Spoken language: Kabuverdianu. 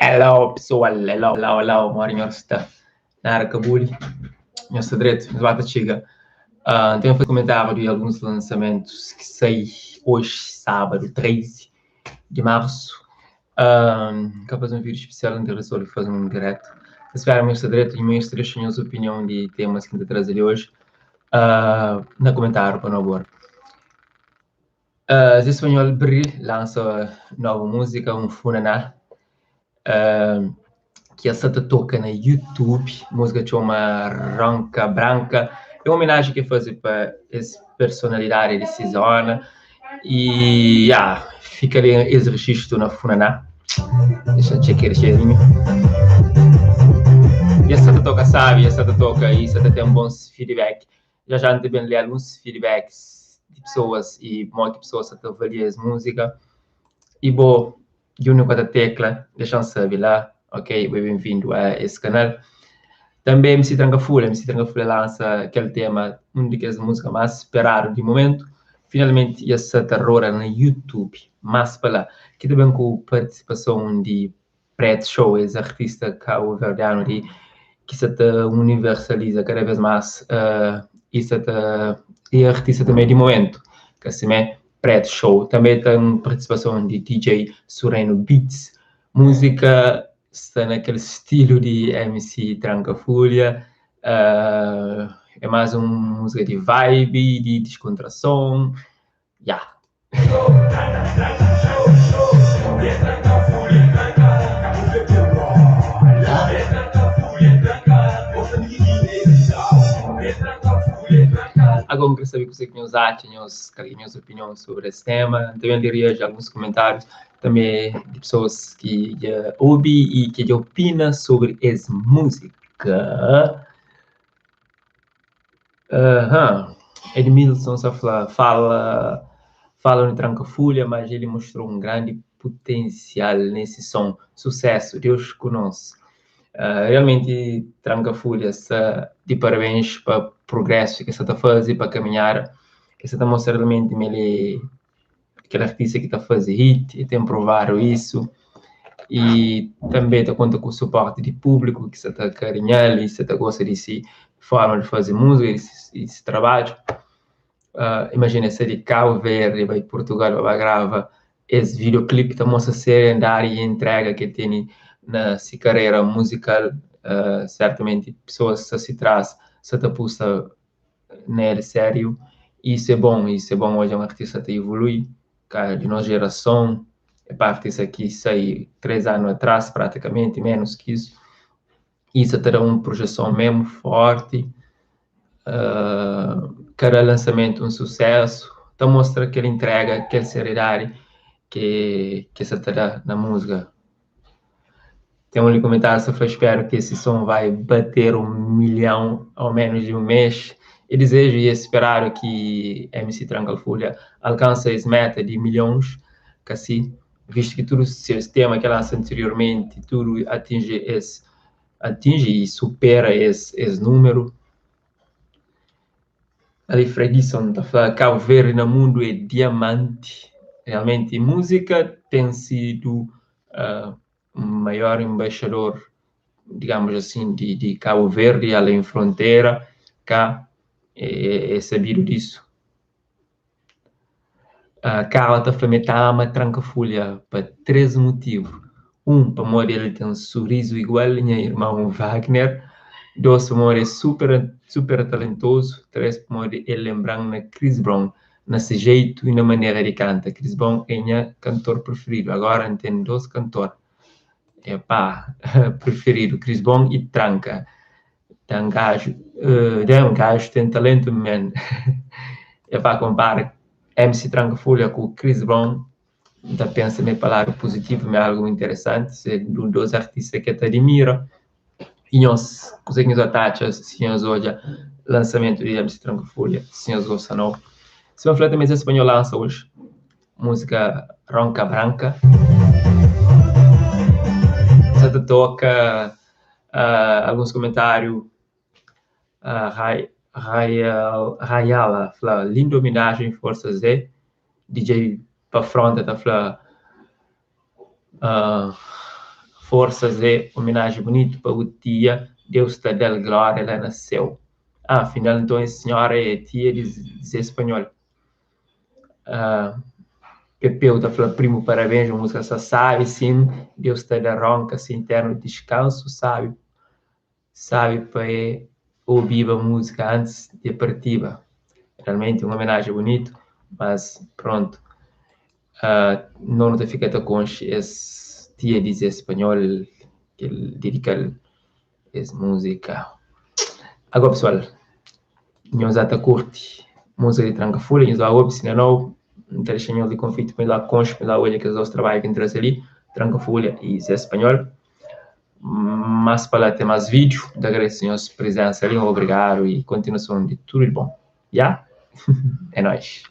Hello pessoal, hello, hello, hello, modi nhos sta? Nada ka buli, nhos sta dretu, nhos ba ta txiga. Uh, ten faze komentáriu di alguns lansamentus ki sai oji, sábadu, 13 di marsu. Uh, ka faze un vídeo spesial, N ta resolve faze un diretu. Ta spera ma nhos sta dretu i ma nhos ta dexa nhos opinion di temas ki N ta traze li oji uh, na komentáriu pa nu aborda. Uh, Zé Espanhol Bril lansa novu múzika, un funaná, uh, ki el sta ta toka na YouTube. Múzika txoma Ronka Branka. É un homenagem que el faze pa es personalidade di si zona. E, yeah, fika li es registro na funaná. Dexa txeke ligeirinho. E el sta ta toka sabi, el sta ta toka e sta ta ten bons feedback. Já já N ta ben lé alguns feedbacks di pesoas i modi ki pesoas sa ta avalia es múzika. I bo, di undi ku ta tekla, dexa-m sabe la, ok? Bo é ben-vindu a es kanal. Tanbe MC Tranka Fulha, MC Tranka Fulha lansa kel tema, un di kes múzika más speradu di momentu. Finalmenti es sa ta roda na YouTube, más pa la, ki ta ben ku partisipason di Preto Show, es artista kabuverdianu di ki sa ta universaliza kada vez más uh, e sa ta e artista também di momentu, ka simé Preto Show. Também ten partisipason di DJ Sureno Beats. Múzika sta na kel stilu di MC Tranka Fulha, uh, é más un múzika di vibe, di deskontrason, ya. Agora N kre sabe kuzê ki nhos atxa, nhos, kal ki é nhos opinion sobri es tema. N ta ben li reaji alguns komentárius tanbê di pesoas ki dja obi i ki dja opina sobri es múzika. Aham, Edmilson sa fla, fala, fala no Tranka Fulha, mas ele mostrou um grande potencial nesse som. Sucesso, Deus ku nos. Uh, realmente Tranka Fulha sta di parabéns pa progresso que sta ta faze, pa caminhada. Sta ta mostra realmente ma ele kel artista ki ta faze hit, e ten provadu isu. E tanbe ta konta ku suporti di públiku ki sta ta karinhal e sta ta gosta di si forma di faze múzika e si, si trabadju. Uh, imajina, sta di Cabo Verde bai Portugal pa ba grava es videoclip ta mostra seriedade e entrega ki el tene na si karera musical. Uh, certamente pessoas sta si trás sta ta pusta nel sério. Isso é bom, isso é bom odja un artista ta evolui, ka di nos gerason, é pa artista ki sai 3 anu atrás, praticamente, menos ki isso. Isso ta da un projeson mesmo forti. Uh, cada lançamento um sucesso, ta mostra aquela entrega, aquela seriedade que sa ta da na música. Tem um comentário só fala, espero que esse som vai bater 1 milhão ao menos de um mês. E desejo e espero que MC Tranka Fulha alcance essa meta de milhões, que assim, visto que tudo o sistema que lança anteriormente, tudo atinge esse, atinge e supera esse número. Ali Fredison tá falando, Cabo Verde no mundo é diamante. Realmente, música tem sido uh, o maior embaixador, digamos assim, de Cabo Verde, além fronteira, cá é sabido disso. Uh, Carla ta fla ta ama Tranka Fulha pa três motivos. Um, pamodi ele tem um sorriso igual minha irmão Wagner. Dois, pamodi é super, super talentoso. Três, pamodi ele lembrando na Chris Brown, na seu jeito e na maneira de canta. Chris Brown é meu cantor preferido. Agora tem dois cantores. Epá, preferido, Chris Brown e Tranka. Tem um gajo, tem um gajo, tem talento, man. Epá, compara MC Tranka Fulha com Chris Brown, ta pensa me pa lado positivo, me algo interessante, se dois artistas que te admira. E nós, kuzê ki nhos atxa se nhos odja lançamento de MC Tranka Fulha, se nhos gosta não. Se eu falar também, Zé Espanhol lança hoje música Ronca Branca. Você te toca uh, alguns comentários. Uh, Ray, Rayal, Rayala fla, linda homenagem, Força Zé. DJ pa fronta ta fla, uh, Força Zé, homenagem bonito pa bu tia, Deus ta dal glória lá na céu. Ah, afinal, então essa senhora é tia de Zé Espanhol. Ah, Pepeu ta fla primo parabéns, uma música só sabe sim, Deus ta da ronca sim, eterno descanso, sabe, sabe pa é ouvir a música antes de partiba. Realmente uma homenagem bonito, mas pronto. Uh, não ta fica ta conche esse tia de Zé Espanhol que ele dedica essa música. Agora pessoal, nhos ta curte música de Tranka Fulha, nhos lá ouve, se não, não tá deixando de convite para lá conche, para lá olha que os dois trabalhos que entra ali, Tranka Fulha e Zé Espanhol. Mas para lá ter mais vídeo, de agradeço a presença ali, obrigado e continuação de tudo de bom. Já? É nóis.